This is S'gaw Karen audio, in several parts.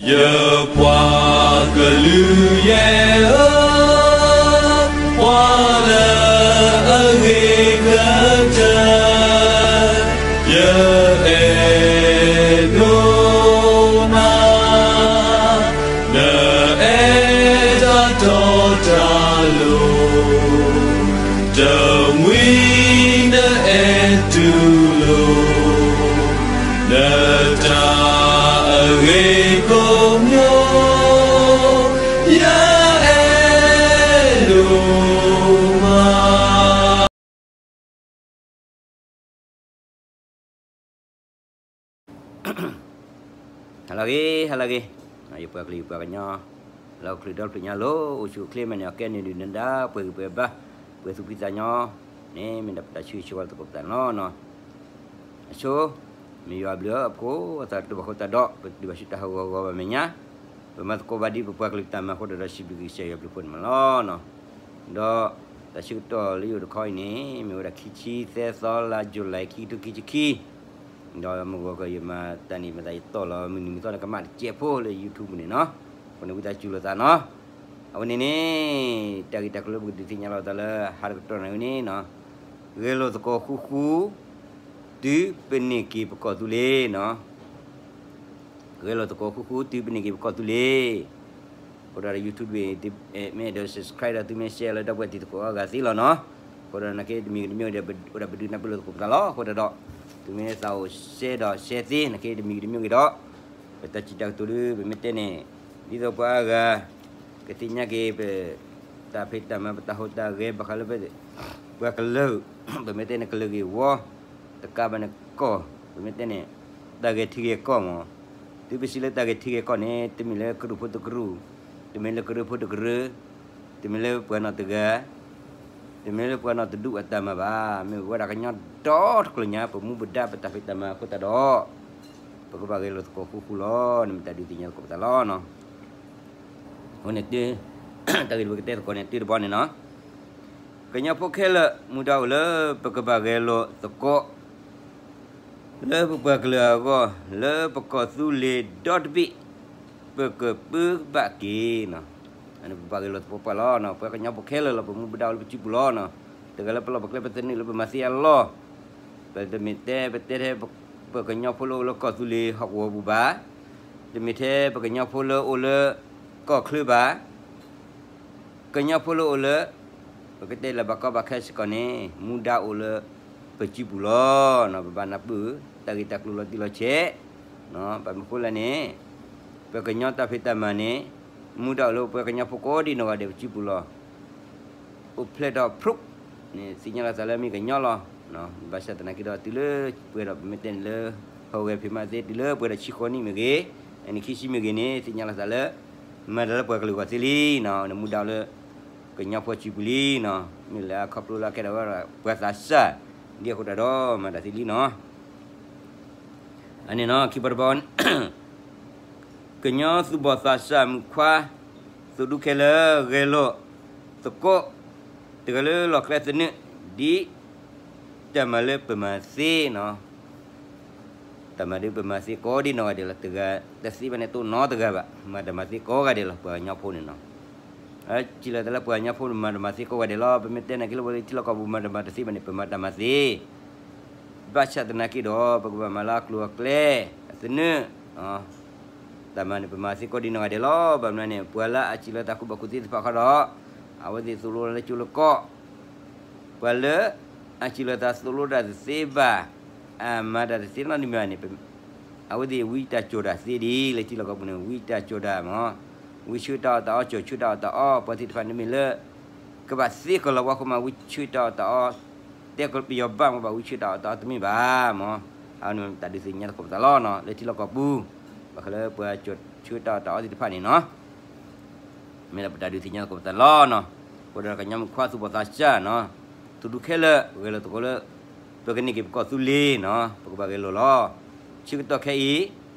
ယပှၤကလုာ်ယဲၢ်ဧၢ, ပှၤလၢအဂ့ၤကတၢၢ်, ယအဲၣ်ဒိးနၤ, နအဲၣ်တၢ်တီတၢ်လိၤ, တမှံၤနအဲၣ်တူၢ်လိာ် နတၢ်အဂ့ၤကိးမံၤ, ယအဲၣ်ဒိးမး. ဟါလၢအဂ့ၤ, ဟါလၢအဂ့ၤ, ယပှၤကလုာ်ယပှၤကညီ, လၢဟီၣ်ခိၣ်ဒီဖျၢၣ်ညါလီၤ, အိၣ်ဆူၣ်အိၣ်ချ့မဲာ်န့ၣ် အကဲန့ၣ်ဒုးနဒါ ပှဲၤဂံၢ်ပှဲၤဘါ, ပှဲၤသူၣ်ဖှံသးညီ, န့ၣ်မ့ၢ်ဒၣ်ပတၢ်ဆၢဂ့ၤဆၢဝါသကိးပသးန့ၣ်လီၤ. အဆိ, မ့ၢ်ယွၤအဘျုးအဖှိၣ်အသးတဘၣ်ဃိသတးဒီး ပတဒုးဘၣ်ဆူတၢ်ဟးဂီၤဂီၤဘၣ်မဲာ်ညါ, ပမၤသကိးဘၣ်ဒ်ပပှၤကလုာ်တၢ်မၤအဃိဒီး ဒီးစံးဘျုးက့ၤကစၢ်ယွၤအဘျုးအဖှိၣ်န့ၣ်မးလီၤ. ဒီးတၢ်ဆၢကတီၢ်လၢယအိၣ်တခီအံၤန့ၣ် မ့ၢ်ဝဲဒၣ်ခံဆံသၢသီ လါ July ခံကထိခံဆံခံ, ဒီးမုၢ်ဂီၤကီးယမၤတၢ်န့ၣ် မ့ၢ်သးယတီၢ်လီၤ မုၢ်နံၤမုၢ်သီန့ၣ် ကမၣ်တစဲးဖိလၢ YouTube ပူၤန့ၣ်နီၤ, အဃိန့ၣ်ဝံသးစူၤလိာ်သးနီၤ. အဝဲန့ၣ်န့ၣ် တၢ်ဂ့ၢ်တၢ်ကျိၤလၢပကဒုးသ့ၣ်ညါလိာ်သးလၢ ဟါတကတီၢ်န့ၣ်ဝဲန့ၣ်နီၤ, ဂဲၤလိာ်သကိးဃူဃူ တုၤပန့ၢ်က့ၤပကီၢ်သူလ့ၤနီၤ. ဂဲၤလိာ်သကိးဃူဃူ တုၤပန့ၢ်က့ၤပကီၢ်သူလ့ၤ. အဃိဒီး YouTube မ့ၢ်အဲၣ်ဒိး subscribe ဒီးသုမ့ၢ် share လၢဒီပုၢ်ဝဲၢ်တံၤသကိးအဂၤသ့လီၤနီၤ. အဃိဒီးနာ်က့တမံၤဂ့ၤတမံၤဂ့ၤဒီး အိၣ်ဒၣ်ပဒုးနၢ်ပၢၢ်လိာ်သကိးပသးလီၤ. အဃိဒီး သုမ့ၢ်သးအိၣ် share ဒီး share သ့ နာ်က့တမံၤဂ့ၤတမံၤဂ့ၤဒီး ပတၢ်စံးတၢ်ကတိၤဒီး ပမ့ၢ်တဲန့ၣ် ဒ်သိးပှၤအါဂၤ ကသ့ၣ်ညါက့ၤပ တၢ်ဖံးတၢ်မၤ ပတၢ်ဟူးတၢ်ဂဲၤ ဘၣ်ဃးလၢပ ပှၤကလုာ် ပမ့ၢ်တဲန့ၣ် ကလုာ်ဂ့ၢ်ဝီ တကးဘၣ်န့ၣ်ကီၢ် ပမ့ၢ်တဲန့ၣ် တၢ်ဂဲၤထံဂဲၤကီၢ်မး. တုၤပစံးလၢတၢ်ဂဲၤထံဂဲၤကီၢ်န့ၣ် တမ့ၢ်လၢကရူၢ်ဖိတကရူၢ်, တမ့ၢ်လၢကရၢဖိတကရၢ, တမ့ၢ်လၢပှၤနီၢ်တဂၤ, တမ့ၢ်လၢပှၤနီၢ်တဒူၣ်အတၢ်မၤဘၣ်. မ့ၢ်ဝဲဒၣ်ကညီဒီတကျိၤညါ ပမူပဒါပတၢ်ဖံးတၢ်မၤအဃိသတးဒီး ပကဘၣ်ဂဲၤလိာ်သကိးဃူဃူလီၤ. န့ၣ်မ့ၢ်တၢ်ဒုးသ့ၣ်ညါသကိးပသးလီၤနီၤ. အဃိန့ၣ် တၢ်ဂ့ၢ်တဘၣ်ကတဲသကိးန့ၣ်တဘီန့ၣ်နီၤ, ကညီဖိခဲလၢာ် မူဒါအိၣ်လၢပကဘၣ်ဂဲၤလိာ်သကိး လၢပပှၤကလုာ်အဂီၢ် လၢပကီၢ်သူလ့ၤဒီတဘ့ၣ် ပကပၢဘၣ်က့ၤနီၤ. ပဘၣ်ဂဲၤလိာ်သကိးပှၤလီၤနီၤ. ပှၤကညီဖိခဲလၢာ်လီၤ ပမူပဒါအိၣ်လၢပစုပူၤလီၤနီၤ. တဂၤလၢပလီၢ်ပကျဲပသနၢၣ်လၢပမၤသ့အလီၢ် ပတမ့ၢ်တဲ ပတဲထဲ ပကညီဖိလၢအိၣ်လၢကီၢ်သူလ့ၤဟီၣ်ကဝီၤပူၤဘၣ်, တမ့ၢ်ထဲပကညီဖိလၢအိၣ်လၢကီၢ်ချၢဘၣ်, ကညီဖိလၢအိၣ်လၢ ပကတဲလၢဘၣ်ကီဘၣ်ခဲစ့ၢ်ကီးန့ၣ် မူဒါအိၣ်လၢပစုပူၤလီၤ. ပဘၣ်နၢ်ပၢၢ် တၢ်ဂ့ၢ်တၢ်ကျိၤလီၤတံၢ်လီၤဆဲး, ဘၣ်မနုၤဃိလဲၣ်န့ၣ် ပကညီတၢ်ဖံးတၢ်မၤန့ၣ် မူဒါအိၣ်လၢပှၤကညီဖိကိးဒံနီၢ်ဂၤဒဲးပစုပူၤလီၤ. အိၣ်ဖျဲၣ်ထီၣ်ဖျိးန့ၣ် သ့ၣ်ညါလီၤသးလၢမ့ၢ်ကညီလီၤ. ဘၣ်ဆၣ်သနာ်က့ဒီး တုၤလၢပှဲၤဒီးပမ့ၢ်တဲန့ၣ်လၢ ဟီၣ်ဂဲၤဖံးမၤသ့ တုၤလၢပှဲၤဒီးဆံဃိးနံၣ်မ့ၢ်ဂ့ၤ, အနံၣ်ခံဆံမ့ၢ်ဂ့ၤန့ၣ် သ့ၣ်ညါလီၤသးလၢ မၤတၢ်လၢပှၤကလုာ်အဂီၢ်သ့လံနီၤ. မူဒါလၢကညီဖိစုပူၤလံနီၤ. မ့ၢ်လၢအခီဖျိလၢအကဲထီၣ်ဝဲဒၣ်ပှၤသးစၢ် ဒ်အဃိတၢ်ဒီးမၤတၢ်သ့လံနီၤ. အန့ၣ်နီၤ ခံဘီတဘီ ကညီသူၣ်ဘီၣ်သးစၢ်မုၣ်ခွါ သုးဒူခဲလၢာ် ဂဲၤလိာ်သကိး တဂၤလၢလီၢ်ကျဲသနၢၣ် ဒ်တၢ်မၤလၢပမၤသ့နီၤ. တၢ်မၤဒ်ပမၤသ့ကိးဒံနီၢ်ဂၤဒဲးလီၤ. တဂၤတသ့ဘၣ်န့ၣ် တအိၣ်နီတဂၤဘၣ်. မၤတၢ်မၤသ့ကိးဂၤဒဲးလီၤ ပှၤကညီဖိန့ၣ်နီၤ. အစံးလီၤသးလၢပှၤကညီဖိန့ၣ် မၤတၢ်မၤသ့ကိးဂၤဒဲးလီၤ. ပမ့ၢ်တဲနာ်က့လၢပှၤလၢထံလီၢ်ကီၢ်ပူၤ မၤတၢ်မၤတသ့ဘၣ်န့ၣ် ပမၤတၢ်မၤသ့ ဘၣ်ဆၣ်သနာ်က့ဒီး ပကဘၣ်မၤလၢအကျိၤအကျဲ အသနၢၣ် တၢ်မၤန့ၣ် ပမၤသ့ကိးဒံနီၢ်ဂၤဒဲးလီၤ. ဘၣ်မနုၤန့ၣ် ပှၤလၢအစံးလီၤသးဃူဘၣ်ဃူသ့သ့ၣ်တဖၣ်ခီဒီး အဝဲသ့ၣ်သိၣ်လိလၢကၠိလၢကီၢ်, ပှၤလၢအစံးလီၤသးသိၣ်လိတၢ်တသ့ဘၣ်, အမၤတၢ်တသ့နီတမံၤဘၣ်န့ၣ် အဝဲသ့ၣ်ဝံတၢ်ကၠိၣ်တၢ်သ့ဒ်လၢထံလီၢ်ကီၢ်ပူၤန့ၣ် ဝံတၢ်ကၠိၣ်တၢ်မး, ဝံဆၢတၢ်အီၣ်တၢ်အီ ကၠိၣ်ဆၢတၢ်အီၣ်တၢ်အီ, ပှၤသ့ၣ်တဖၣ်န့ၣ်မ့ၢ်လၢ ကဘၣ်သ့ကလီၤဝါဃိမး ဝံဆၢတၢ်အီၣ်တၢ်အီ, တဲကပယီၤဘၣ်မးဘၣ် ဝံဆၢတၢ်အီၣ်တၢ်အီတမ့ၢ်ဘၣ်မး. အဝဲန့ၣ်တၢ်ဒုးသ့ၣ်ညါသကိးပသးလီၤနီၤ လၢထံလီၢ်ကီၢ်ပူၤ, ဘၣ်ဃးလၢပှၤကၠိၣ်ဆၢတၢ်အီၣ်တၢ်အီသ့ၣ်တဖၣ်န့ၣ်နီၤ မ့ၢ်လၢပတၢ်ဒုးသ့ၣ်ညါသကိးပသးလီၤနီၤ. အဃိဒီးကညီမုၣ်ခွါသူၣ်ဘီၣ်သးစၢ်နီၤ, သူၣ်ဒူခဲလၢာ် ဂဲၤလိာ်သကိးလၢ ပကန့ၢ်က့ၤပကီၢ်သူလ့ၤနီၤ ပကဘၣ်ဂဲၤလိာ်လီၤ. ဆၢကတီၢ်ခဲအံၤ ပသုးခိၣ်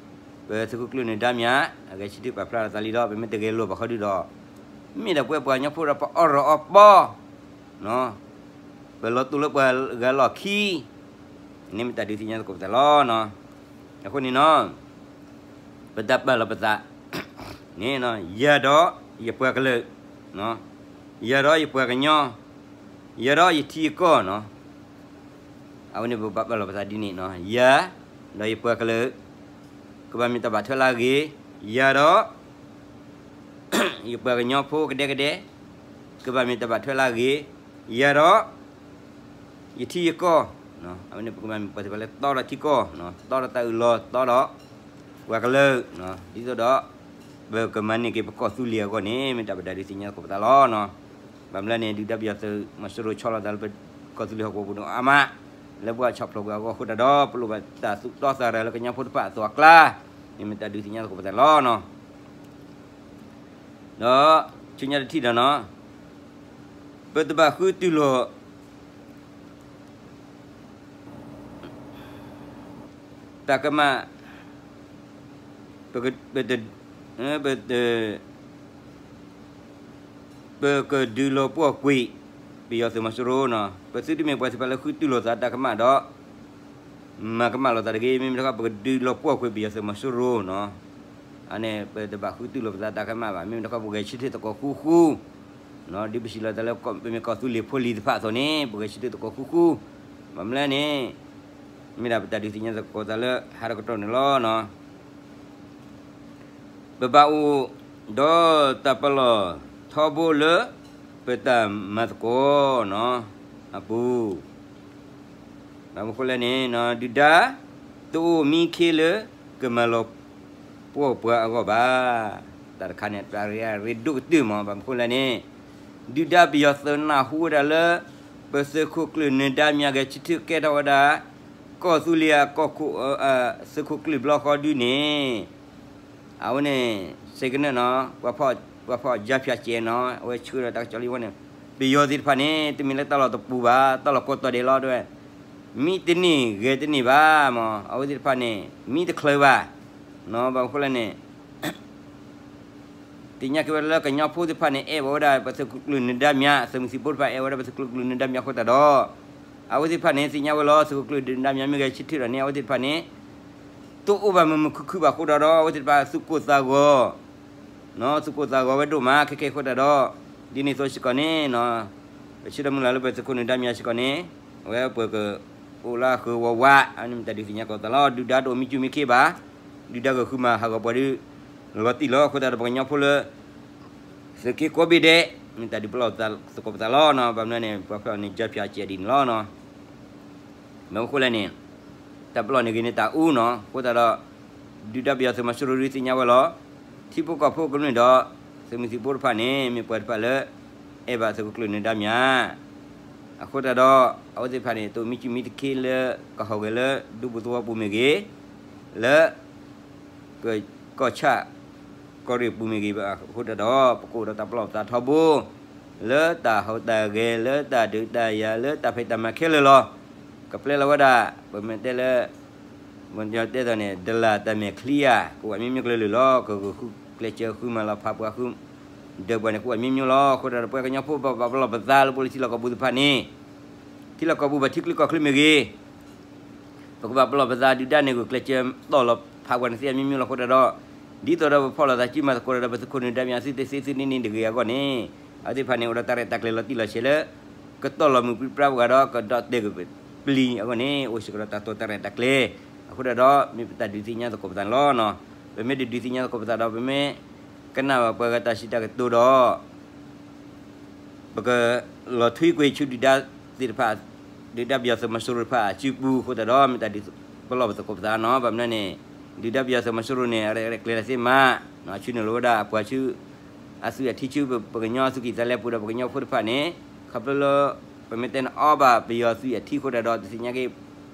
ကျၢၢ်နၢၤဒါမၠး အဂဲၤဆၢထၢၣ်ပာ်ဖျါလီၤသးလံဒီး ပမ့ၢ်တဂဲၤလိာ်ဘၣ်ဃီဒုဒီး မ့ၢ်ဒၣ်ပဝဲပှၤကညီဖိဒီးပအီၣ်ရီၣ်အီပီ ပလီၤတူာ်လၢပှၤဂၤလီၢ်ခံ န့ၣ်မ့ၢ်တၢ်ဒုးသ့ၣ်ညါသကိးပသးလီၤနီၤ. အဃိန့ၣ်နီၤ ပတၢ်ပာ်လီၤပသး န့ၣ်, ယၤဒီးယပှၤကလုာ်, ယၤဒီးယပှၤကညီ, ယၤဒီးယထံယကီၢ်နီၤ. အဝဲန့ၣ်ပဘၣ်ပာ်လီၤပသးဒ်န့ၣ်နီၤ, ယၤဒီးယပှၤကလုာ် ကဘၣ်မ့ၢ်တၢ်ဘၣ်ထွဲလၢအဂ့ၤ, ယၤဒီး ယပှၤကညီဖိကဒဲကဒဲ ကဘၣ်မ့ၢ်တၢ်ဘၣ်ထွဲလၢအဂ့ၤ, ယၤဒီး ယထံယကီၢ်, အဝဲန့ၣ်ပကဘၣ်မ့ၢ်ပှၤသ့ၣ်တဖၣ်လၢတီဒီးထံကီၢ်, တီဒီးတၢ်အုၣ်လီၤ, တီဒီးပှၤကလုာ်, ဒ်သိးဒီး ပကမၤန့ၢ်က့ၤပကီၢ်သူလ့ၤအဂီၢ်န့ၣ် မ့ၢ်တၢ်ပဒုးသ့ၣ်ညါသကိးပသးလီၤ. ဘၣ်မနုၤလဲၣ်န့ၣ် ဒုၣ်ဒါပယီၤသုးမီၤစိရိၤဆီလီၤသးလၢပကီၢ်သူလ့ၤဟီၣ်ကဝီၤပူၤန့ၣ်အါမး, လၢပှၤဆီၣ်ဖျိးကွံာ်အဂီၢ်အဃိသတးဒီး ပလိၣ်ဘၣ်တၢ်သူၣ်တီသးရၤလၢကညီဖိတဖၣ်အသိးအကျါ, မ့ၢ်မ့ၢ်တၢ်ဒုးသ့ၣ်ညါသကိးပသးန့ၣ်လီၤ. ဒီးဆူညါတထံၣ်ဒီးနီၤ, ပတဘၣ်ဃုတူၢ်လိာ် တၢ်ကမၣ်, ပက, ပတ, ပတ, ပကဒုးလီၤပှီၢ်ကွံာ် ပယီၤသုးမီၤစိရိၤနီၤ. ပသုတမ့ၢ်ပှၤသ့ၣ်တဖၣ်လၢဃုတူၢ်လိာ်သးတၢ်ကမၣ်ဒီး မၤကမၣ်လိာ်သးတဂ့ၤ, မ့မ့ၢ်တခီ ပကဒုးလီၤပှီၢ်ကွံာ်ပယီၤသုးမီၤစိရိၤနီၤ. အန့ၣ် ပတဘၣ်ဃုတူၢ်လိာ်ပသးတၢ်ကမၣ်ဘၣ်, မ့မ့ၢ်တခီ ပဂဲၤဆၢထၢၣ်သကိးဃူဃူ, ဒ်ပစံးလီၤသးလၢပမ့ၢ်ကီၢ်သူလ့ၤဖိလံၤတဖၣ်အသိးန့ၣ် ပဂဲၤဆၢထၢၣ်သကိးဃူဃူ, ဘၣ်မနုၤလဲၣ်န့ၣ် မ့ၢ်ဒၣ်ပတၢ်ဒုးသ့ၣ်ညါသကိးသးလၢဟါတကတီၢ်န့ၣ်လီၤ. ပဘၣ်အိၣ်ဒီးတၢ်ပလီၢ်ထီဘိလၢ ပတၢ်မၤသကိးနီၤ အပူၤ, ဘၣ်မနုၤဃိလဲၣ်န့ၣ် ဒုၣ်ဒါ တအိၣ်မံခ့လၢ ကမၤလီၤပှီၢ်ပှၤအဂီၢ်ဘၣ်. တၢ်တခါန့ၣ် တၢ်ရ့ဒိၣ်ကတၢၢ်မး, ဘၣ်မနုၤဃိလဲၣ်န့ၣ် ဒုၣ်ဒါပယီၤသုးနၢ်ဟူဝဲဒၣ်လၢ ပသုးခိၣ်ကျၢၢ်နၢၤဒါမၠးဂဲၤဆၢထၢၣ်ကဲထီၣ်ဝဲဒၣ် ကီၢ်သူလ့ၤအကီၢ်ခိၣ်, သုးခိၣ်ကျၢၢ်ဘျီဃီဒုန့ၣ် အဝဲန့ၣ် စ့ကနၢၣ်နီၤ, ပှၤဖီၣ်, ပှၤဖီၣ်ယါဖၠးစဲးနီၤ, အဝဲဆှၢဒီးတၢ်ကစီၣ်လံဝဲန့ၣ်, ပယီၤသ့ၣ်တဖၣ်န့ၣ် တမ့ၢ်လၢတၢ်လီၢ်တပူၤဘၣ်, တၢ်လီၢ်ကိးတီၤဒဲးလီၤတဲဝဲ, မံတန့ၢ်ဂဲၤတန့ၢ်ဘၣ်မး, အဝဲသ့ၣ်တဖၣ်န့ၣ် မံတချုးဘၣ်, ဘၣ်မနုၤဃိလဲၣ်န့ၣ် သ့ၣ်ညါက့ၤဝဲဒၣ်လၢကညီဖိသ့ၣ်တဖၣ်န့ၣ် အဲၣ်ဘၣ်ဝဲဒၣ် ပသုးခိၣ်ကျၢၢ်နၢၤဒါမၠး, သုးမုၢ်သံၣ်ဘိတဖၣ်အဲၣ်ဝဲဒၣ် ပသုးခိၣ်ကျၢၢ်နၢၤဒါမၠးအဃိသတးဒီး အဝဲသ့ၣ်တဖၣ်န့ၣ် သ့ၣ်ညါဝဲလီၤ သုးခိၣ်ကျၢၢ်နၢၤဒါမၠးမ့ၢ်ဂဲၤဆၢထၢၣ်ဒီးန့ၣ် အဝဲသ့ၣ်တဖၣ်န့ၣ် တအိၣ်ဘၣ်မုာ်မုာ်ခုၣ်ခုၣ်ဘၣ်အဃိဒီး အဝဲသ့ၣ်တဖၣ်သူၣ်ကိၢ်သးဂီၤ, သူၣ်ကိၢ်သးဂီၤဝဲဒိၣ်မး ခဲကဲအဃိသတးဒီး ဒ်န့ၣ်အသိးစ့ၢ်ကီးန့ၣ် ပဆၢဒီးမုၢ်လၢ်လၢပသုးခိၣ်နၢၤဒါမၠးစ့ၢ်ကီးန့ၣ် အဝဲပှၤကအိၣ်လၢအဃၢၤဝးဝး, အန့ၣ်မ့ၢ်တၢ်ဒုးသ့ၣ်ညါသကိးပသးလီၤ. ဒုၣ်ဒါတအိၣ်မံကၠူၣ်မံခ့ဘၣ်, ဒုၣ်ဒါဂဲၤဃုမၤဟးဂီၤပှၤဒီး လီၤတံၢ်လီၤအဃိသတးဒီး ပှၤကညီဖိလၢ သုးက့ကိးဘ့ၣ်ဒဲး မ့ၢ်တၢ်ဒုးပလီၢ်သကိးပသးလီၤ. ဘၣ်မနုၤန့ၣ် ပှၤဖီၣ်န့ၢ်ယါဖၠးစဲးဒ်န့ၣ်လီၤ. ဘၣ်မနုၤဃိလဲၣ်န့ၣ် တၢ်ပလီၢ်န့ၢ်ဂ့ၤန့ၣ်တၢ်အူနီၤ, အဃိသတးဒီး ဒုၣ်ဒါပယီၤသုးမီၤစိရိၤဒုးသ့ၣ်ညါဝဲလီၤ. ထံဖိကီၢ်ဖိကမျၢၢ်ဒီး သုးမုၢ်သံၣ်ဘိတဖၣ်န့ၣ် မ့ၢ်ပှၤတဖၣ်လၢ အဲၣ်ဘၣ်သုးခိၣ်ကျၢၢ်နၢၤဒါမၠး အဃိသတးဒီး အဝဲသ့ၣ်တဖၣ်န့ၣ် တအိၣ်မံကၠူၣ်မံတခ့လၢ ကဟီၣ်ဂဲၤလၢဒူပူၤသဝီပူၤမ့ၢ်ဂ့ၤ, လၢ ကီၢ်ဆၣ် ကီၢ်ရ့ၣ်ပူၤမ့ၢ်ဂ့ၤဘၣ်အဃိသတးဒီး ပကအိၣ်ဒီးတၢ်ပလီၢ်ပသးထီဘိ လၢတၢ်ဟူးတၢ်ဂဲၤ လၢတၢ်ဒုးတၢ်ယၤ လၢတၢ်ဖံးတၢ်မၤခဲလၢာ်လီၤ. ကပျဲလီၤဝဲဒၣ် ပမ့ၢ်တဲလၢ ပတဲသိးန့ၣ် ဒလၣ်တၢ်မဲာ်ချံဧါ ကဝဲၢ်မံမံကျၢၤလၢာ်လီၤ. ကဂုာ်ဃုကျဲးစၢးဃုမၤလီၤဖးပှၤဃု ဒၢးပှၤန့ၣ် ကဝဲၢ်မံမံလီၤ. အဃိသတးဒီး ပှၤကညီဖိဘၣ်ပလီၢ်ပသးလၢပအိၣ်လၢထံလီၢ်ကီၢ်ပူၤသ့ၣ်တဖၣ်န့ၣ် ထံလီၢ်ကီၢ်ပူၤဘၣ်ထံချၢကီၢ်ချၢမ့ၢ်ဂ့ၤ ပကဘၣ်ပလီၢ်ပသးဒုၣ်ဒါန့ၣ် ဂုာ်ကျဲးစၢးတီၢ်လီၤဖးပှၤန့ၣ်သ့ၣ်မံမံလီၤ. အဃိသတးဒီး ဒ်သိးဒီးပဖီၣ်လိာ်သးစုမၤသကိးဒီး ပသုးခိၣ်နၢၤဒါမၠးသုတသ့သုန့ၢ်န့ၣ်တဂ့ၤအဂီၢ်န့ၣ် အဝဲသ့ၣ်တဖၣ်န့ၣ် အိၣ်ဒီးတၢ်ရဲၣ်တၢ်ကျဲၤလီၤတံၢ်လီၤဆဲးလၢ ကတီၢ်လီၤမုၢ်ပြံပြါပှၤဒီး ကဒီၣ်တဲာ်ကပျံၤအဂီၢ်န့ၣ် အိၣ်စ့ၢ်ကီးဒီးတၢ်တိာ်တၢ်ရဲၣ်တၢ်ကျဲၤ. အဃိသတးဒီး မ့ၢ်ပတၢ်ဒုးသ့ၣ်ညါသကိးပသးန့ၣ်လီၤ. ပမ့ၢ်တဒုးသ့ၣ်ညါသကိးပသးဒီး ပမ့ၢ်ကနၣ်ဘၣ်ပှၤဂၤတၢ်စံးတၢ်ကတိၤဒီး ပကလီၤထွံကွံာ်ဆူဒုၣ်ဒါသ့ၣ်တဖၣ်, ဒုၣ်ဒါပယီၤသုးမီၤစိရိၤတဖၣ်အစုပူၤအဃိသတးဒီး မ့ၢ်တၢ်ဒုးပလီၢ်ပသကိးပသးနီၤ. ဘၣ်မနုၤန့ၣ် ဒုၣ်ဒါပယီၤသုးမီၤစိရိၤန့ၣ် အရဲၣ်ကျဲၤလီၤသ့မး, ဆှၢနုာ်လီၤဝဲဒၣ်အပှၤဆူ အသွံၣ်အထံဆူ ပကညီအသွံၣ်ကံၢ်သးလဲပူၤဒီး ပကညီဖိတဖၣ်န့ၣ် ခီဖျိလၢ ပမ့ၢ်တဲန့ၣ်အီဘၣ်ပယီၤသွံၣ်အထံအဃိသတးဒီး တသ့ၣ်ညါက့ၤ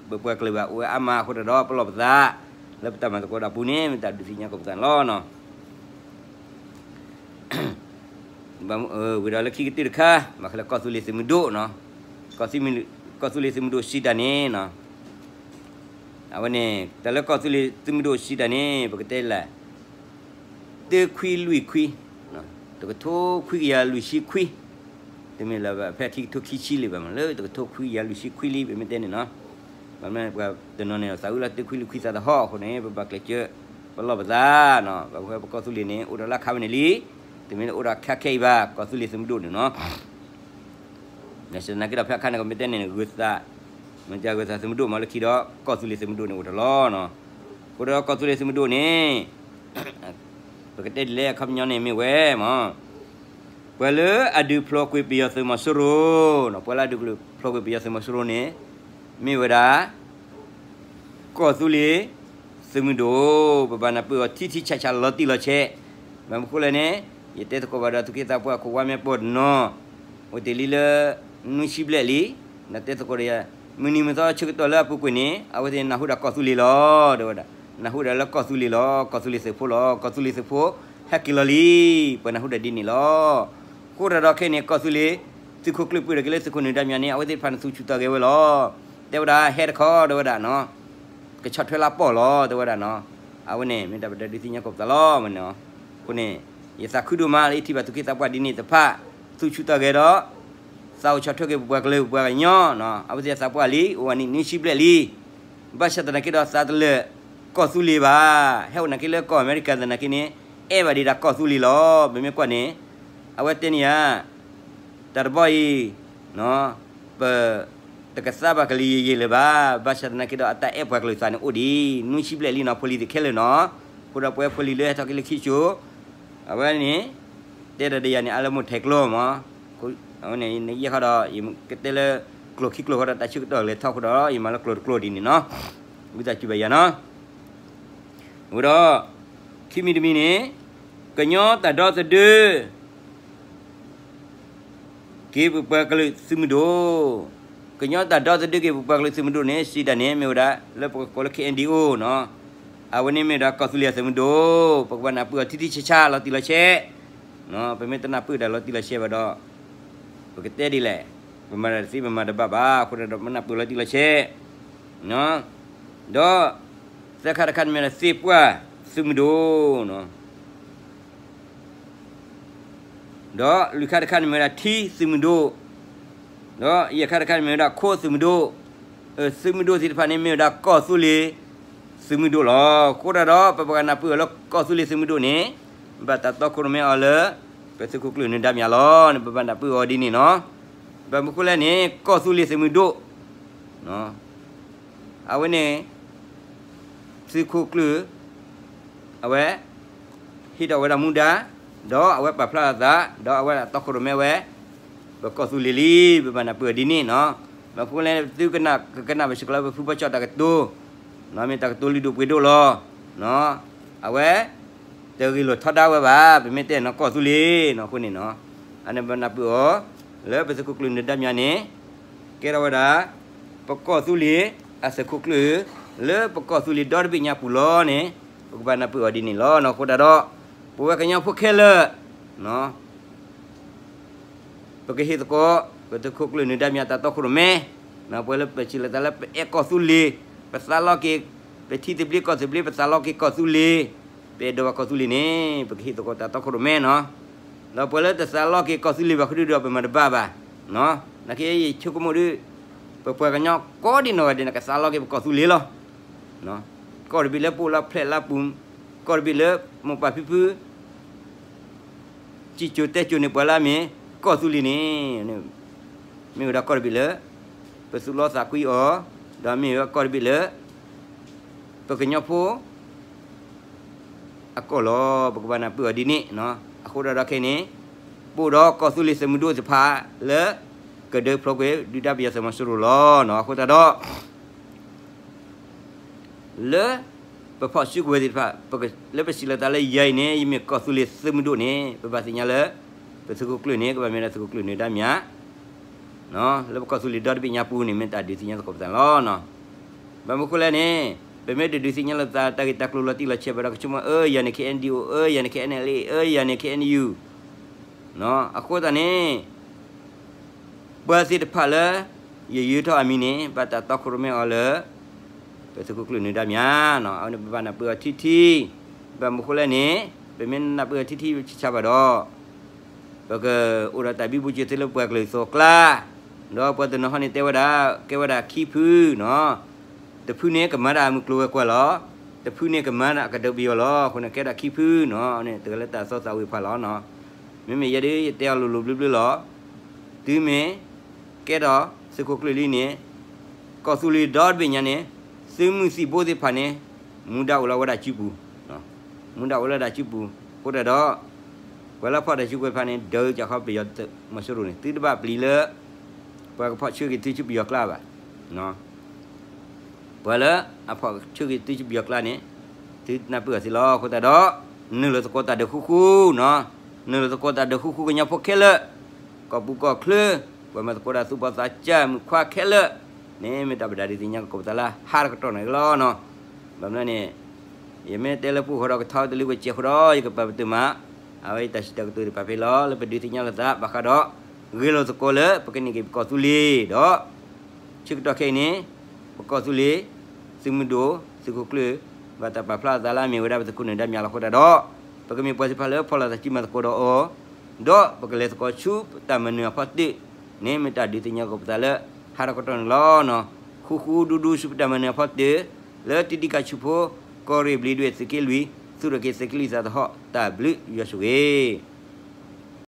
ပပှၤကလုာ်ဘၣ်အိၣ်ဝဲအါမးအဃိသတးဒီး ပလီၢ်ပသး လၢပတၢ်မၤသကိးတၢ်ပူၤန့ၣ် မ့ၢ်တၢ်ဒုးသ့ၣ်ညါသကိးပသးန့ၣ်လီၤ. ဝံၤဒီးလၢခံကတၢၢ်တခါ ဘၣ်ဃးလၢကီၢ်သူလ့ၤသုးမုၢ်ဒိၣ်, ကီၢ်သူလ့ၤသုးမုၢ်ဒိၣ်စံးတၢ်န့ၣ်, အဝဲန့ၣ် တၢ်လၢကီၢ်သူလ့ၤသုးမုၢ်ဒိၣ်စံးတၢ်န့ၣ် ပကတဲလၢ တၢခွံလွံၢ်ခွံ, တကထိခွံကယၤလွံၢ်ဆံခွံ, တမ့ၢ်လၢၤဘၣ်ဖဲထံကထိခံဆံလံဘၣ်မး လၢတကထိခွံကယၤလွံၢ်ဆံခွံလံ ပမ့ၢ်တဲန့ၣ်နီၤ. ဘၣ်မနုၤပှၤတနီၤန့ၣ် သးအုးလၢတၢခွံလွံၢ်ခွံသးသဟီၣ်အဃိန့ၣ် ပဘၣ်ကျဲးစၢး ပလီၢ်ပသးနီၤ, ပဝဲပကီၢ်သူလ့ၤန့ၣ် အိၣ်ဒီးလၢအခါဝဲန့ၣ်လံ, တမ့ၢ်လၢအိၣ်ဒီးအခါခဲအံၤဘၣ်, ကီၢ်သူလ့ၤသုးမုၢ်ဒိၣ်န့ၣ်နီၤ. နာ်က့ဒီးဖဲအခါန့ၣ် ကမ့ၢ်တဲန့ၣ် ဂုၤသး, မ့ၢ်တဲဂုၤသးသုးမုၢ်ဒိၣ်မး လၢခံဒီး ကီၢ်သူလ့ၤသုးမုၢ်ဒိၣ်န့ၣ်အိၣ်တလီၤနီၤ. အဃိဒီးကီၢ်သူလ့ၤသုးမုၢ်ဒိၣ်န့ၣ် ပကတဲဒ်လဲၣ်အခီပညီန့ၣ်မ့ၢ်ဝဲမး ပှၤလၢအဒုးဖျိးကွံာ်ပယီၤသုးမီၤစိရိၤ, ပှၤလၢအဒုးဖျိးကွံာ်ပယီၤသုးမီၤစိရိၤန့ၣ် မ့ၢ်ဝဲဒၣ် ကီၢ်သူလ့ၤသုးမုၢ်ဒိၣ်, ပဘၣ်နၢ်ပၢၢ်အီၤထံထံဆးဆးလီၤတံၢ်လီၤဆဲး. ဘၣ်မနုၤဃိလဲၣ်န့ၣ် ယတဲသကိးဘၣ်ဒီးသူၣ်က့သးပှၢ်ခိၣ်ဝါမဲာ်ပှၢ်တနီၤ, အိၣ်တ့ၢ်လံလၢ နွံဆံဘျဲၣ်လံ, နတဲသကိးဒီးယၤ, မုၢ်နံၤမုၢ်သီဆၢကတီၢ်လၢအပူၤကွံာ်န့ၣ် အဝဲသ့ၣ်နၢ်ဟူဒၣ်ကီၢ်သူလ့ၤလီၤ, တဲဝဲဒၣ်, နၢ်ဟူဒၣ်လၢကီၢ်သူလ့ၤလီၤ, ကီၢ်သူလ့ၤသုးဖိလီၤ, ကီၢ်သူလ့ၤသုးဖိ ဟဲက့ၤလီၤလံ, ပှၤနၢ်ဟူဒၣ်ဒ်န့ၣ်လီၤ. အဃိတၢ်ဒီးခဲအံၤန့ၣ် ကီၢ်သူလ့ၤ သုးခိၣ်ကျၢၢ်ပၢၢ်ဒီးက့ၤလၢသုးခိၣ်နၢၤဒါမၠးန့ၣ် အဝဲသ့ၣ်တဖၣ်န့ၣ်သူၣ်ဆူၣ်သးဂဲၤဝဲလီၤ. တဲဝဲဒၣ်ဟဲတခီ တဲဝဲဒၣ်နီၤ, ကဆီၣ်ထွဲလၢပီၢ်လီၤ တဲဝဲဒၣ်နီၤ. အဝဲန့ၣ် မ့ၢ်တၢ်ပတဲဒုးသ့ၣ်ညါကိးပသးလီၤမးနီၤ. အဃိန့ၣ် ယသးခုဒိၣ်မးလၢယထံၣ်ဘၣ်သူၣ်က့သးပှၢ်ဒ်န့ၣ်တဖၣ် သူၣ်ဆူၣ်သးဂဲၤဒီး သးအိၣ်ဆီၣ်ထွဲက့ၤပပှၤကလုာ်ပပှၤကညီနီၤ. အဝဲသ့ၣ်အသးပှၢ်လံ အိၣ်ဝဲနံၣ်နွံဆံဘျဲၣ်လံ. ဘၣ်ဆၣ်သနာ်က့ဒီးသးတလၢာ်ကီၢ်သူလ့ၤဘၣ်, ဟဲအိၣ်နာ်က့လၢကီၢ်အမဲရကၤသနာ်က့န့ၣ် အဲၣ်ဘၣ်ဒံးဒၣ်ကီၢ်သူလ့ၤလီၤ. ပမ့ၢ်ကွၢ်န့ၣ် အဝဲတဲန့ၣ်ဧါ တၢ်တဘီအံၤ ပတကသါဘၣ်ကလံၤယံာ်ယံာ်လၢၤဘၣ်. ဘၣ်ဆၣ်သနာ်က့ဒီးအတၢ်အဲၣ်ပှၤကလုာ်သးန့ၣ်အိၣ်ဒံး နွံဆံဘျဲၣ်လံနီၤ ဖိလံၤသ့ၣ်ခဲလၢာ်နီၤ. အဃိဒီးပဝဲဖိလံၤလၢဟဲထီၣ်က့ၤလၢခံကၠိ အဝဲန့ၣ် တဲဒီးဒီးယၤန့ၣ် အလၢမိၢ်ထဲကျိမး, အဝဲန့ၣ် နယဲၢ်ခီဒီး ယကတဲလၢ ကျိာ်ခံကျိာ်ဃီဒီး တၢ်ဆၢကတီၢ်လဲၤထီၣ်အဃိဒီး ယမၤလၢကျိာ်တကျိာ်ဒ်န့ၣ်နီၤ. ဝံသးစူၤဘၣ်ယၤနီၤ. အဃိဒီး ခံမံၤတမံၤန့ၣ် ကညီတၢ်ဒီသဒၢ က့ၤပပှၤကလုာ်သုးမုၢ်ဒိၣ်, ကညီတၢ်ဒီသဒၢက့ၤပပှၤကလုာ်သုးမုၢ်ဒိၣ်န့ၣ် စံးတၢ်န့ၣ် မ့ၢ်ဝဲဒၣ် လၢပကကိးလၢ ခ့ၣ်အဲၣ်ယူၣ် နီၤ, အဝဲန့ၣ်မ့ၢ်ဝဲဒၣ်ကီၢ်သူလ့ၤအသုးမုၢ်ဒိၣ်, ပကဘၣ်နၢ်ပၢၢ်အီၤထံထံဆးဆးလီၤတံၢ်လီၤဆဲး, ပမ့ၢ်တနၢ်ပၢၢ်တၢ်လီၤတံၢ်လီၤဆဲးဘၣ်ဒီး ပကတဲဒ်လဲၣ်, ပမၤတၢ်တသ့ပမၤတဘၣ်ဘၣ်, အဃိဒီးပနၢ်ပၢၢ်လီၤတံၢ်လီၤဆဲး, ဒီး သၢခါတခါန့ၣ်မ့ၢ်ဒၣ်သ့ၣ်ပှၢ်သုးမုၢ်ဒိၣ် ဒီးလွံၢ်ခါတခါန့ၣ်မ့ၢ်ဝဲဒၣ်ထံသုးမုၢ်ဒိၣ်, ဒီးယဲၢ်ခါတခါန့ၣ်မ့ၢ်ဝဲဒၣ်ခိသုးမုၢ်ဒိၣ်, သုးမုၢ်ဒိၣ်သ့ၣ်တဖၣ်န့ၣ်မ့ၢ်ဝဲဒၣ်ကီၢ်သူလ့ၤသုးမုၢ်ဒိၣ်လီၤ. အဃိဒၣ်ဒီး ပဘၣ်နၢ်ပၢၢ်အီၤလၢကီၢ်သူလ့ၤသုးမုၢ်ဒိၣ်န့ၣ် ဘၣ်တၢ်တီခိၣ်ရိၣ်မဲအီၤလၢ ပသုးခိၣ်ကျၢၢ်နၢၤဒါမၠးလီၤန့ၣ် ပဘၣ်နၢ်ပၢၢ်အီၤဒ်န့ၣ်နီၤ. ဘၣ်မနုၤဃိလဲၣ်န့ၣ် ကီၢ်သူလ့ၤသုးမုၢ်ဒိၣ် အဝဲန့ၣ် သုးခိၣ်ကျၢၢ် အဝဲ ဟ့ၣ်ထီၣ်ဝဲဒၣ်မူဒါ ဒီးအဝဲပာ်ဖျါအသး ဒီးအဝဲဒၣ်တီခိၣ်ရိၣ်မဲဝဲ ပကီၢ်သူလ့ၤလံ ပဘၣ်နၢ်ပၢၢ်အီၤဒ်န့ၣ်နီၤ. ဘၣ်မနုၤဃိလဲၣ် သုကနၣ် ကကနၣ်ဘၣ်စ့ၢ်ကီးလၢပဖုဘီကၠီၣ်တၢ်ကတိၤ မ့ၢ်တၢ်ကတိၤလုၢ်ဒိၣ်ပှ့ၤဒိၣ်လီၤ. အဝဲ တဂ့ၢ်လိာ်ထီဒါဝဲဘၣ် ပမ့ၢ်တဲနီၤ ကီၢ်သူလ့ၤနီၤ အဃိန့ၣ်နီၤ အန့ၣ်ပနၢ်ပၢၢ်အီၤ လၢပသုးခိၣ်ကျၢၢ်နၢၤဒါမၠးန့ၣ် ကဲထီၣ်ဝဲဒၣ် ပကီၢ်သူလ့ၤအသုးခိၣ်ကျၢၢ် လၢပကီၢ်သူလ့ၤဒီတဘ့ၣ်ညါပူၤလီၤန့ၣ် ပကဘၣ်နၢ်ပၢၢ်အီၤဒ်န့ၣ်လီၤ. အဃိသတးဒီး ပဝဲကညီဖိခဲလၢာ် ပကဟ့ၣ်သကိး ပသုးခိၣ်ကျၢၢ်နၢၤဒါမၠးတၢ်တီခိၣ်ရိၣ်မဲ ပှၤလၢပစံးလီၤသးလၢပအဲၣ်ကီၢ်သူလ့ၤ ပသးလီက့ၤ ပထံသဘျ့ကီၢ်သဘျ့ ပသးလီက့ၤကီၢ်သူလ့ၤ ပအဲၣ်ဒိးဘၣ်ကီၢ်သူလ့ၤန့ၣ် ပကဟ့ၣ်သကိးတၢ်တီခိၣ်ရိၣ်မဲနီၤ. ဒီးပှၤလၢတသးလီက့ၤကီၢ်သူလ့ၤဘၣ်ဃုာ်ဒီး ပမၤတဘၣ်ဘၣ်. နာ်က့ယဆိကမိၣ်ဒီး ပပှၤကညီကိးဒံနီၢ်ဂၤဒဲးန့ၣ် ကသးလီက့ၤပကီၢ်သူလ့ၤလီၤ. ကီၢ်တဘ့ၣ်လၢပအိၣ်လၢဖျဲးလၢပူၤ ကီၢ်တဘ့ၣ်လၢမိၢ်ပၢ်ဖံဖု စံၣ်စိၤတဲစိၤန့ၣ်ပှၤလၢအမ့ၢ်ကီၢ်သူလ့ၤန့ၣ် မ့ၢ်ဝဲဒၣ်ကီၢ်တဘ့ၣ်လၢ ပသူၣ်လီသးကွံအီၤ ဒီးမ့ၢ်ဝဲကီၢ်တဘ့ၣ်လၢ ပကညီဖိ အကီၢ်လီၤ. ပကဘၣ်နၢ်ပၢၢ်အီၤဒ်န့ၣ် အဃိသတးဒီးခဲအံၤန့ၣ် ပအိၣ်ဒီးကီၢ်သူလ့ၤသုးမုၢ်ဒိၣ်တဖၣ်လၢ ကဒုးဖျိးကွံာ် ဒုၣ်ဒါပယီၤသုးမီၤစိရိၤလီၤ. အဃိသတးဒီး လၢပဖီၣ်စုကဝဲၤသ့ၣ်တဖၣ် လၢပစံးလီၤသးလၢယၤအံၤန့ၣ် ယမ့ၢ်ကီၢ်သူလ့ၤသုးမုၢ်ဒိၣ်န့ၣ် ပဘၣ်သ့ၣ်ညါလၢ ပသုးခိၣ်ကျၢၢ်န့ၣ် ကဘၣ်မ့ၢ်ဒၣ်သုးခိၣ်ကျၢၢ်နၢၤဒါမၠး လၢပကီၢ်သူလ့ၤဒီတဘ့ၣ်ညါပူၤန့ၣ် မ့ၢ်တၢ်ဒုးသ့ၣ်ညါသကိးပသးန့ၣ်လီၤ. ဘၣ်မနုၤဃိလဲၣ်န့ၣ် ပမ့ၢ်တဒုးသ့ၣ်ညါလိာ်သး တၢ်ဂ့ၢ်တၢ်ကျိၤလီၤတံၢ်လီၤဆဲးဘၣ်ဒီး ကဆိကမိၣ် အၢ ယၤန့ၣ် ခ့ၣ်အဲၣ်ယူၣ် အၢ ယၤန့ၣ် ခ့ၣ်အဲၣ်ယူၣ် အဃိသတးန့ၣ် ပှၤသ့ၣ်တဖၣ်လၢ ယယၢၤထီၣ်အမံၤန့ၣ် ဘၣ်တၢ်တီခိၣ်ရိၣ်မဲအီၤလၢ ပသုးခိၣ်ကျၢၢ်နၢၤဒါမၠး အဝဲန့ၣ်ပဘၣ်နၢ်ပၢၢ်အီၤထံထံ ဘၣ်မနုၤဃိလဲၣ်န့ၣ် ပမ့ၢ်နၢ်ပၢၢ်အီၤထံထံဆးဆးဘၣ်ဒီး ပကအိၣ်ဒီးတၢ်ဘံဘူစၢၤသ့လၢပှၤကလုာ်အသိးအကျါ ဒီးပှၤတနီၤဟီန့ၣ်တဲဝဲဒၣ် ကဲဝဲဒၣ်ခံဖုနီၤ တဖုန့ၣ်ကမၤတၢ်မုၢ်ကျိၤဝဲၤကွာ်လီၤ. တဖုန့ၣ်ကမၤအကဒုးပယီၤလီၤ. အဃိန့ၣ် ကဲထီၣ်ခံဖုနီၤ, န့ၣ်တဂၤလၢတၢ်သီသးဝံၤဖးလီၤနီၤ. မ့မ့ၢ်ယဲဒၣ် ယတဲအီၤလိၤလိၤဘျၢဘျၢလီၤ. သုမ့ၢ်ကဲထီၣ်သုးခိၣ်ကျၢၢ်လံန့ၣ်, ကီၢ်သူလ့ၤဒီတဘ့ၣ်ညါန့ၣ်, သုးမုၢ်သံၣ်ဘိသ့ၣ်တဖၣ်န့ၣ်, မူဒါအိၣ်လၢဝဲဒၣ်စုပူၤ, မူဒါအိၣ်လၢဒၣ်စုပူၤ, အဃိသတးဒီး ပှၤလၢဖီၣ်တၢ်စုကဝဲၤတဖၣ်န့ၣ် ဒုးကၢ်ဃီပယီၤသုးမီၤစိရိၤန့ၣ် သုတဘၣ်ပျံၤလၢ ပှၤကဖီၣ်ဆၢက့ၤသုစုပယီၤကျါဘၣ်. ပှၤလၢအဖီၣ်ဆၢက့ၤသုစုပယီၤကျါန့ၣ်, သုနၢ်ပၢၢ်အီၤသ့လီၤ. အဃိသတးဒီး နုာ်လီၤသကိးတၢ်ဒုးဃူဃူနီၤ, နုာ်လီၤသကိးတၢ်ဒုးဃူဃူကညီဖိခဲလၢာ်, ကီၢ်ပူၤကီၢ်ချၢ, ပှၤမၤသကိးတၢ်သူၣ်ဘီၣ်သးစၢ်မုၣ်ခွါခဲလၢာ်, န့ၣ်မ့ၢ်တၢ်ပဒုးသ့ၣ်ညါကကိးပသးလၢဟါတကတီၢ်န့ၣ်လီၤနီၤ. ဘၣ်မနုၤန့ၣ် ယမ့ၢ်တဲလၢပူၤဃီဒီးကထီတလၢပကဲဃီဒီး ယကပာ်ပတုာ်မး, အဝဲအံၤတၢ်စံးတၢ်ကတိၤသ့ၣ်တဖၣ်ဖဲလီၤ လၢပဒုးသ့ၣ်ညါလိာ်သး ဘၣ်ဃးဒီး ဂဲၤလိာ်သကိးလၢပကန့ၢ်က့ၤပကီၢ်သူလ့ၤဒီး ဆၢကတီၢ်ခဲအံၤန့ၣ်, ပကီၢ်သူလ့ၤ, သုးမုၢ်ဒိၣ်, သုးခိၣ်ကျၢၢ်, ဘၣ်တၢ်ပာ်ဖျါအသးလၢအမ့ၢ်ဝဲဒၣ်ပသုးခိၣ်နၢၤဒါမၠးလီၤ. အဃိသတးဒီး ပကမ့ၢ်ပှၤသ့ၣ်တဖၣ်လၢဖီၣ်လိာ်သးစုမၤသကိးဒီးအီၤ, ဒီးပကလဲၤသကိးဆူတၢ်မၤနၢၤအဖီတၢၣ်, န့ၣ်မ့ၢ်တၢ်ဒုးသ့ၣ်ညါကကိးပသးလၢဟါတကတီၢ်န့ၣ်လီၤ. ဃူဃူဒူဒူဆူပတၢ်မၤနၢၤအဖီတၢၣ်, လၢတံဒံကၢ်ဆူၣ်ဖိ, ကီၢ်ရ့ၣ်ဘျံးဒွဲၣ်သုးက့လွံၢ်, သူၣ်ထီၣ်က့ၤသုးက့လွံၢ်သးသဟီၣ်, တၢ်ဘျုးယွၤဆိၣ်ဂ့ၤ